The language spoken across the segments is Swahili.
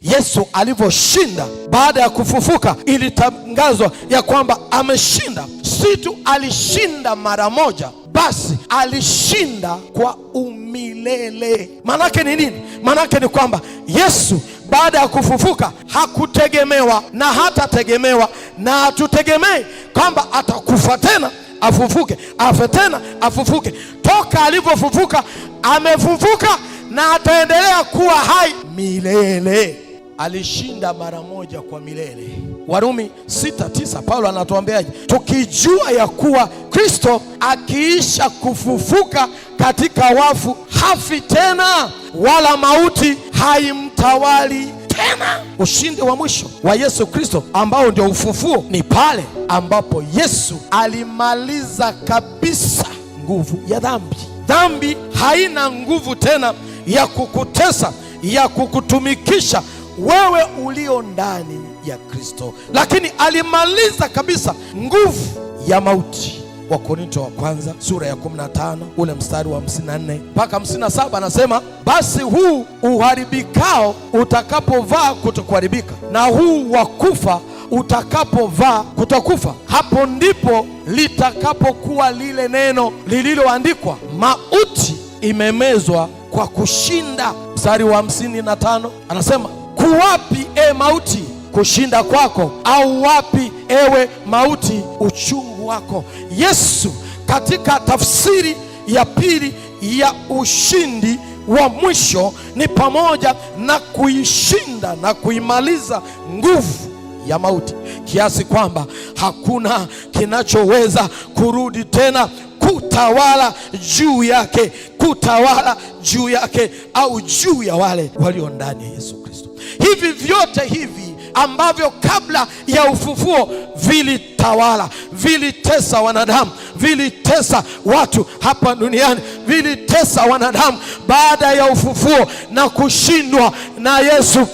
Yesu alivyoshinda baada ya kufufuka, ilitangazwa ya kwamba ameshinda. Si tu alishinda mara moja, basi alishinda kwa umilele. Maanake ni nini? Maanake ni kwamba Yesu baada ya kufufuka hakutegemewa na hatategemewa na hatutegemei kwamba atakufa tena afufuke, afe tena afufuke. Toka alivyofufuka amefufuka na ataendelea kuwa hai milele. Alishinda mara moja kwa milele. Warumi 6:9 Paulo anatuambiaje? Tukijua ya kuwa Kristo akiisha kufufuka katika wafu hafi tena, wala mauti haimtawali tena. Ushindi wa mwisho wa Yesu Kristo ambao ndio ufufuo ni pale ambapo Yesu alimaliza kabisa nguvu ya dhambi. Dhambi haina nguvu tena ya kukutesa, ya kukutumikisha wewe ulio ndani ya Kristo, lakini alimaliza kabisa nguvu ya mauti. Wakorinto wa kwanza sura ya 15 ule mstari wa 54 mpaka 57, anasema basi huu uharibikao utakapovaa kutokuharibika, na huu wa kufa utakapovaa kutokufa, hapo ndipo litakapokuwa lile neno lililoandikwa, mauti imemezwa kwa kushinda. Mstari wa 55 anasema kuwapi e mauti kushinda kwako, au wapi ewe mauti uchungu wako? Yesu katika tafsiri ya pili ya ushindi wa mwisho ni pamoja na kuishinda na kuimaliza nguvu ya mauti, kiasi kwamba hakuna kinachoweza kurudi tena kutawala juu yake, kutawala juu yake au juu ya wale walio ndani ya Yesu Kristo. Hivi vyote hivi ambavyo kabla ya ufufuo vilitawala, vilitesa wanadamu, vilitesa watu hapa duniani, vilitesa wanadamu, baada ya ufufuo na kushindwa na Yesu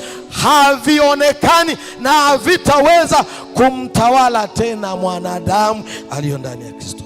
havionekani na havitaweza kumtawala tena mwanadamu aliyo ndani ya Kristo.